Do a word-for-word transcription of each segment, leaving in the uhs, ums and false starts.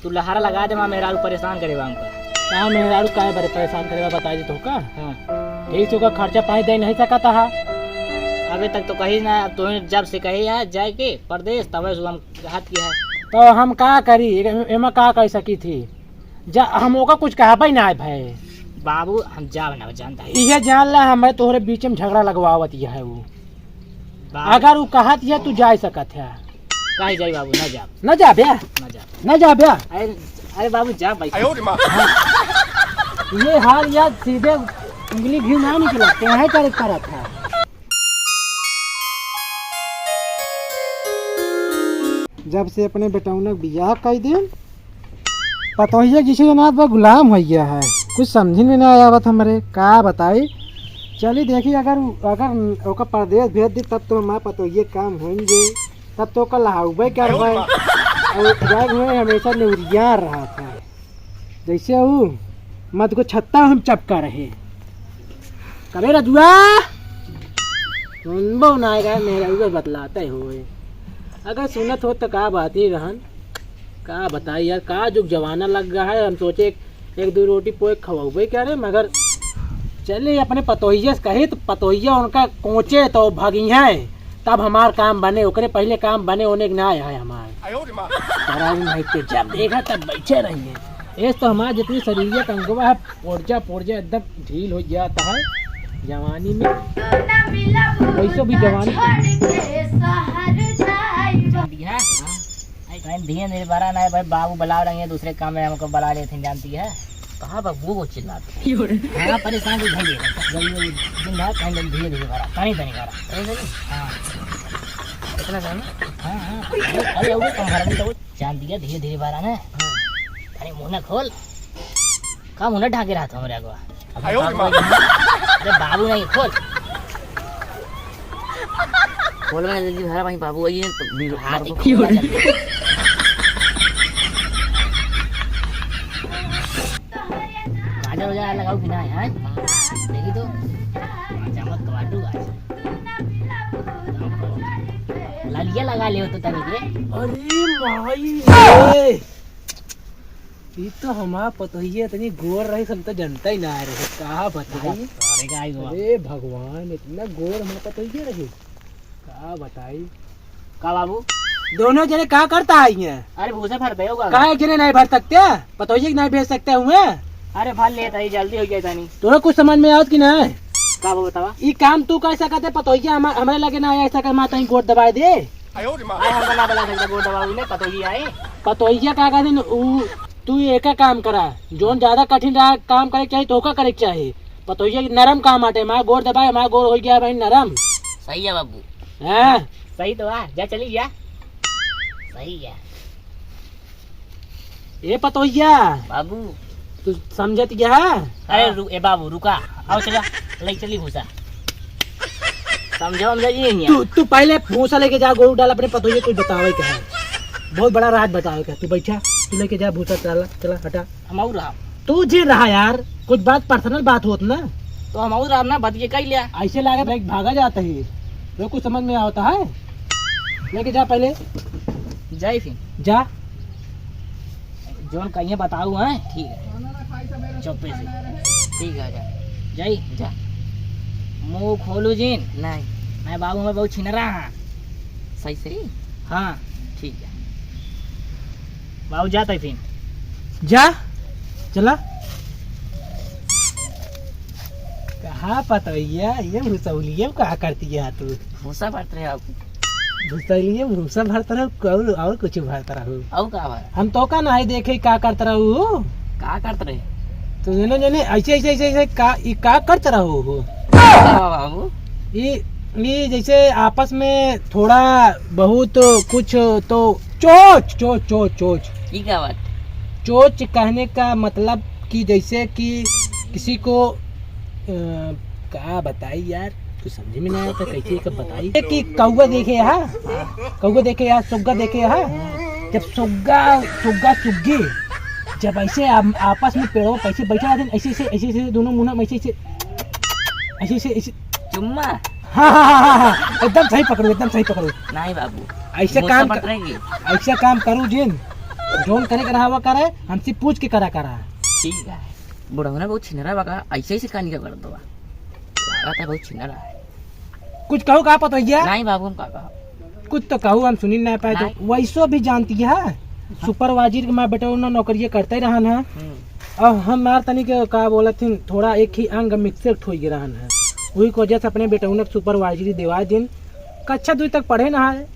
तू लहारा लगा दे, माँ मेहरारू परेशान करे बा हमका। कहाँ मेहरारू काहे बरे परेशान करे बा, बताई दे तोहका। हाँ। ठीक से ओका खर्चा पानी दे नहीं सकत हा। अबे तक तो कही ना, अब तोहे जब से कहे है जाए के परदेश, तबे से हम हाथ किया है। तो हम का करी, ए-, एमा का कह सकी थी? जा, हम ओका कुछ कहबे ना है भाई। बाबू, हम जाब ना जानता है। इहे जान ला, हमें तोहरे बीच में झगड़ा लगवावत यह है वो। बाबू। अगर वो कहत यह, तू जा सकत है। काहे जाई बाबू, ना जाब। ना जाबे? ना जाब। ना जाबे? अरे, अरे बाबू, जा भाई। ये हाल यार, सीधे उंगली भी ना निकलत, काहे करे करत है? जब से अपने बेटौना के बियाह कई दिन, पतोहिया किसी जनात पर गुलाम हो गया है। कुछ समझ में ना आवत हमरे, का बताई। चली देखी, अगर, अगर ओकर परदेश भेज दी, तब तो हमार पतोहिया काम होंगे, तब तो ओकर लहाउबे करबे। और जाए हुए हमेशा नेवरिया रहा था। जैसे ऊ मत को छत्ता हम चपका रहे। करे रजुआ, सुनबो ना आएगा, मेरा उधर बतलाते हुए। अगर सुनत हो तो का बात ही रहन, का बताई यार, का जुग जमाना लग गया है। हम सोचे एक, एक दो रोटी पोए खवाउबे क्या रे, मगर चले अपने पतोहिया से कहे तो पतोहिया उनका कोचे तो भगी है, तब हमार काम बने, ओकरे पहले काम बने, ओने के ना आए है हमार। आयो रे माँ। बड़ा दिन है के जब देखा तब बैठे रहिए। एस तो हमार जितनी शरीरिया के अंगवा है, पुर्जा पुर्जा एकदम ढील हो जाता है जवानी में। वैसे भी जवानी जानती है। हाँ? कहीं धीरे धीरे भरा ना है भाई, बाबू बुला रही है दूसरे काम में, हमको बुला लेते हैं, जानती है। कहाँ बाबू वो चिल्लाते हैं? हाँ, परेशान को भाई, जल्दी, जल्दी, दिन रात कहीं धीरे धीरे भरा, तनी तनी भरा। हाँ। इतना जाना? हाँ, हाँ। अरे, अरे, अरे, कम भरा नहीं तो वो जानती है, धीरे धीरे भरा ना। हाँ। अरे, मुंह ना खोल। का मुंह ना ढाके रहा था हमारे अगवा। अब आयो रे माँ। अरे बाबू नहीं, खोल। खोल ना जल्दी भरा भाई, बाबू आइए तो भी हाँ, मार दो। देखियो रे। काजल वगैरह लगाओ कि ना यार? देखी तो। चमक काटू आज। ललिया लगा ले हो तो तनी के। अरे माई रे। ई तो हमार पतोहिया इतनी गोर रही, हम तो जनता ही ना रहे, का बताई। अरे का आई हुआ? अरे भगवान, इतना गोर हमार पतोहिया रही, का बताई। का बाबू? दोनों जने का करता है ये? अरे भूसा भर दे होगा। का एक जने नहीं भर सकते? पतोहिया के नहीं भेज सकते हुए? अरे भर लेता ही, जल्दी हो गया तनी। तोरा कुछ समझ में आवत कि नहीं? का बाबू बतावा? ई काम तू कर सकत है, पतोहिया हमार, हमारे लगे ना आया, ऐसा कर मार तहीं गोड़ दबाए दे। आयो रे माँ। आए, हमका ना बना सकता, गोड़ दबाओ, इन्हें पतोहिया आए। पतोहिया का कहते न, ऊ, तू एका काम करा, जौन ज्यादा कठिन रहा, काम करे के चाही, तो ओका करे के चाही। पतोहिया के नरम काम आटे, हमार गोड़ दबाए, हमार गोड़ हो गया भाई नरम। सही है बाबू। हाँ। सही तो है, जा चली गया। सही है। ए पतोहिया। बाबू। तू समझत गया है? अरे हाँ। रु-, ए बाबू, रुका। आओ चला, ले चली भूसा। समझा, समझा जी, नहीं तू, तू पहले भूसा लेके जा, गोरू डाल अपने पतोहिया, कुछ बतावे के है। बहुत बड़ा राज बतावे के है। तू बैठा, तू लेके जा भूसा, चला, चला, हटा। हम और रहा। तू जे रहा यार, कुछ बात personal बात होत ना। तो हम और रहा ना, बात ये कह लिया। ऐसे लागे भाई भागा जाता है। तो कुछ समझ में आवता है? लेके जा पहले। जाई फिर। जा। जौन कहिए बताऊ हैं। ठीक है। चुप्पे से। ठीक है, जा। जाई। जा। मुंह खोलू जिन। नहीं। नहीं बाबू, हमें बहुत छिनरा है। सही, सही? हाँ। ठीक है। बाबू जाता ही फिर। जा। चला। कहाँ पतोहिया, ये भूसौलिया कहाँ करती है तू? भूसा भरत रहे आप। भूसौलिया, भूसा भरत रहो, और, और कुछ भरत रहो। और का भर? हम तो का नहीं देखे, का करत रहो? का करत रहे? तो जने, जने, ऐसे, ऐसे, ऐसे, ऐसे, का, ई का करत रहो हो? का बाबू? ई, ई जैसे आपस में थोड़ा बहुत कुछ तो चोच, चोच, चोच, चोच। ई का बात? चोच कहने का मतलब कि जैसे कि किसी को, अ, का बताई यार, कुछ समझ में नहीं आता, कैसे एक बताई कि कौवा देखे यहाँ, कौवा देखे यहाँ, सुग्गा देखे यहाँ। जब सुग्गा, सुग्गा सुग्गी जब ऐसे आप-, आपस में पेड़ों पे ऐसे बैठा रहते हैं, ऐसे, ऐसे, ऐसे, ऐसे दोनों मुंह में ऐसे, ऐसे, ऐसे, ऐसे, ऐसे। चुम्मा। हाँ, हाँ, हाँ, हाँ, हाँ, एकदम सही पकड़ो, एकदम सही पकड़ो। नहीं बाबू, ऐसे मुंह काम से कर-, पकड़ेंगे। ऐसे काम करूँ जिन, जौन करे के रहा वो करे, हमसे पूछ के करा करा। ठीक है। बुढ़ौना बहुत छिनरा बा का, ऐसे ऐसे कहानी का कर दो। लागत है बहुत छिनरा है। कुछ कहू का पतोहिया? नहीं बाबू, हम का कहा? कुछ तो कहू, हम सुनी ना पाए तो। नहीं। वैसो भी जानती है, supervisor के माँ बेटा उन्हें नौकरिये करते रहन है। हम्म। और हमार तनी के का बोलत हिन, थोड़ा एक ही अंग mistake हो गए रहन है, वही की वजह से अपने बेटौना के supervisory देवा दिन। कक्षा दुई तक पढ़े ना है।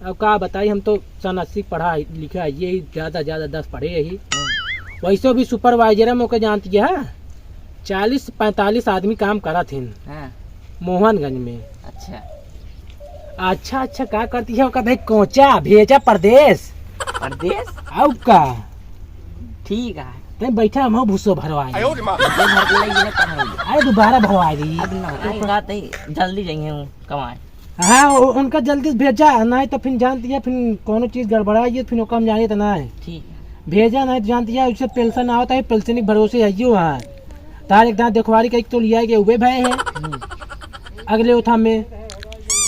अब का बताई, हम तो सन अस्सी पढ़ा लिखा है, यही ज्यादा ज्यादा दस पढ़े यही। हम्म। वैसे भी supervisor में ओके जानती है, चालीस पैंतालीस आदमी काम करत हिन हाँ। मोहनगंज में। अच्छा। अच्छा, अच्छा, का करती है ओका भाई, कोचा भेजा परदेस। परदेस? आउ का? ठीक है। तै बैठा, हम भूसो भरवाई। आयो रे माँ। भूसो भर के लाई, ये ना कहाँ है? अरे दोबारा भरवाई दी। अब ना, आई बात है, जल्दी जाइए हूँ कमाए। हाँ, उ-, उनका जल्दी भेजा, नहीं तो फिर जानती है, फिर कोनो चीज गड़बड़ा ये, फिर ओका हम जाने तो ना है। ठीक है। भेजा नहीं तो जानती है, उसे पेंशन आवत है, पेंशन के भरोसे है यो है। तार एक दांत देखवारी के एक तो लिया के उबे भए हैं। हम्म। अगले उठा में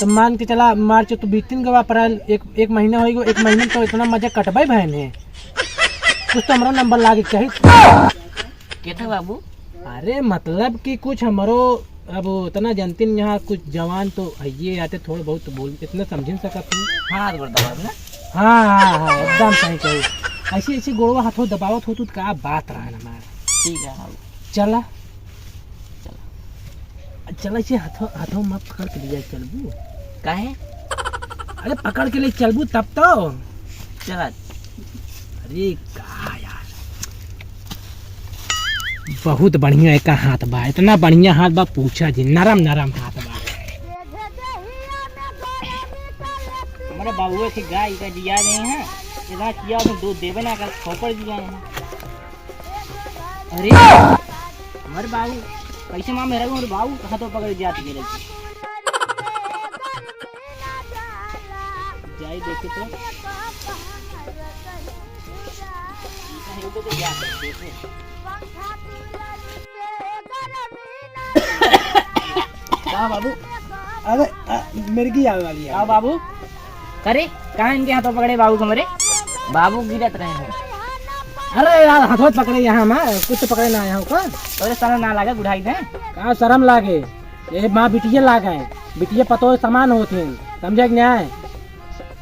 तो मान के चला, मार्च तो बीतिन गवा, अप्रैल एक, एक महीना होई गो, एक महीना तो इतना मजा कटबे भए हैं। कुछ तो हमरा नंबर लागे के चाही। के था बाबू? अरे मतलब कि कुछ हमरो, अब उतना जानती नहीं, यहाँ कुछ जवान तो है ये आते, थोड़ा बहुत तो बोल, इतना समझ नहीं सकत हूँ। हाँ, तो बड़ा दबाव ना। हाँ, हाँ, हाँ, एकदम सही कही। ऐसे, ऐसे गोड़वा हाथों दबावत हो, तू का बात रहा ना हमारा। ठीक है, हाँ। चला। चला। चला, इसे हाथों, हाथों में पकड़ के ले जाए, चलबू? काहे? अरे, पकड़ के ले चलबू तब तो। चला। अरे, का यार। बहुत बढ़िया एका हाथ बा, इतना बढ़िया हाथ बा, पूछा जी, नरम नरम हाथ बा। हमारे बाबुआ के गाय का जिया नहीं है, इतना किया तो दूध देवे ना कर, खोपड़ जिया है। अरे, हमारे बाबू, कैसे माँ मेरा, हमारे बाबू कहाँ तो पकड़ जाती है लड़की। जाई देखे तो। का बाबू? अरे, अ, मिर्गी आवे वाली है। का बाबू? अरे, कहाँ इनके हाथों पकड़े बाबू को मेरे? बाबू गिरत रहे हैं। अरे यार, हाथों पकड़े यहाँ मैं, कुछ तो पकड़े ना यहाँ का। अरे, शर्म ना लागे, बुढ़ाई दे। का शर्म लागे? ये माँ बिटिया लागे, बिटिया पतोह समान होत हैं, समझे कि नहीं?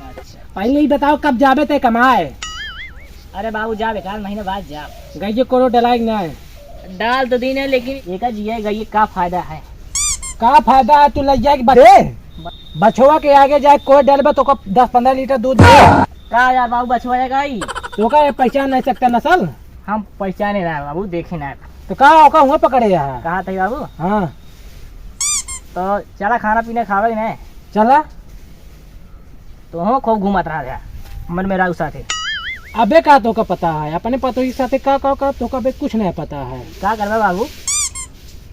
अच्छा। पहले ही बताओ, कब जाबे ते कमाए? अरे बाबू, जाब, एक आध महीने बाद जाब। गइये कोरो डलाए कि नहीं? डाल तो दीन है, लेकिन एका जिया गइये का फायदा है? का फायदा है, तू लइ जाए कि बरे? बछवा के आगे जाए कोई डलबे तो को दस पन्द्रह लीटर दूध दे। का यार बाबू, बछवा है का ई? तो का ये पहचान नहीं सकता नस्ल? हम पहचाने ना बाबू, देखे ना। तो का ओका हुआ पकड़े यहाँ? कहाँ थे बाबू? हाँ। तो चला खाना पीना खावे ना। चला। तो हो खूब घूमत रहा था मन में राहु साथे। अबे का तोका पता है? अपने पतोही साथे का, का, का तोका अबे कुछ नहीं पता है। का करबे बाबू?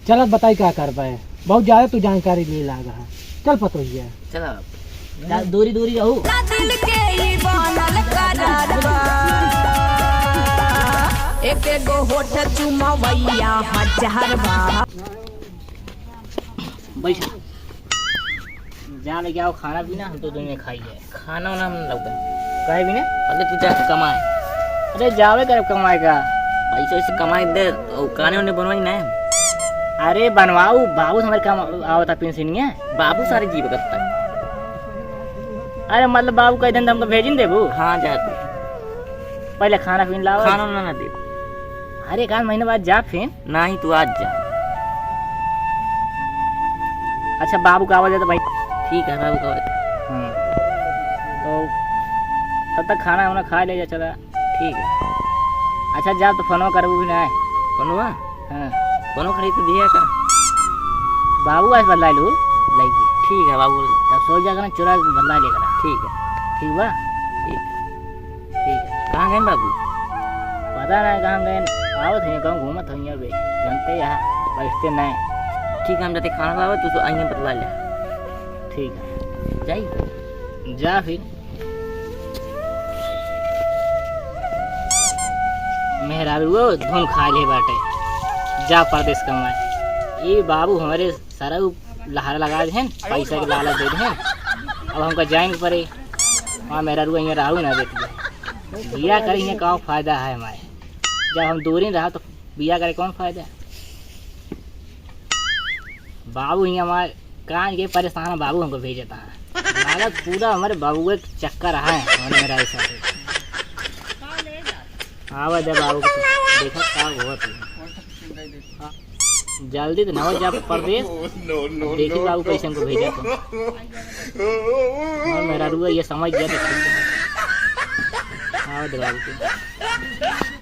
चल अब बताई का करबे। बहुत ज्यादा तू जानकारी ले लागा है। चल पतोहिया। चला। दा-, दूरी दूरी रहू। ना दिल के ई बनल करार बा। एक एगो होठ चुमवैया हजार बा। बैठ। जा लेके आओ खाना पीना, हम तो दोनों खाई है। खाना वाना हम लौटे। काहे भी ना? अरे तू जा कमाए। अरे जावे करे कमाए का। ऐसे ऐसे कमाए दे, और काने उन्हें बनवाई ना। अरे बनवाऊ, बाबू हमारे काम आवता पेंशनिया। बाबू सारे जीव करता। अरे मतलब बाबू कह देन तो हमको भेजिन देबू? हाँ जा तू। पहले खाना पीना लाओ। खाना ना, ना दे। अरे एक आध महीने बाद जा फिर। नहीं, तू आज जा। अच्छा, बाबू का आवाज है तो भाई। ठीक है, बाबू का आवाज। हाँ। तो तब तक खाना वाना खा ले जा, चला। ठीक है। अच्छा, जा तो फोनवा करबू भी ना है। फोनवा? हाँ। फोनवा खरीद के दिया का? बाबू आज बदला लू, लइके। ठीक है, बाबू। तब सो जा कर चुरा के बदला लेकर आ। ठीक है। ठीक बा? ठीक। ठीक है। कहाँ गए बाबू? पता नहीं कहाँ गए, आवत हैं, कहूँ घूमत होइहैं बे, जानते यहाँ बैठते नहीं। ठीक है, हम जाते खाना खावे, तू तो आइए बतला ले। ठीक है। जाइए। जा फिर। मेहरारू वो धुन खा ले बाटे, जा परदेस कमाए। ये बाबू हमारे सारा उ लहारा लगा दे हैं, पैसा के लालच दे दे हैं। अब हमका जाए के पड़े, वहाँ मेहरारू यहाँ रहू ना बेटी। बिया करे हियाँ का फायदा है हमारे? जब हम दूरी रहा तो बिया करे कौन फायदा? बाबू हियाँ हमारे कान के परेशान है, बाबू हमको भेजता है। लागत पूरा हमारे बाबू के चक्कर है, हमारे मेहरारू साथे। आवा दे बाबू को, देखा का हुआ तू। जल्दी तो ना हो जा परदेस। देखी बाबू कैसे हमको भेजा तो। और मेहरारू ये समझ गया तो ठीक है। आवा दे बाबू को।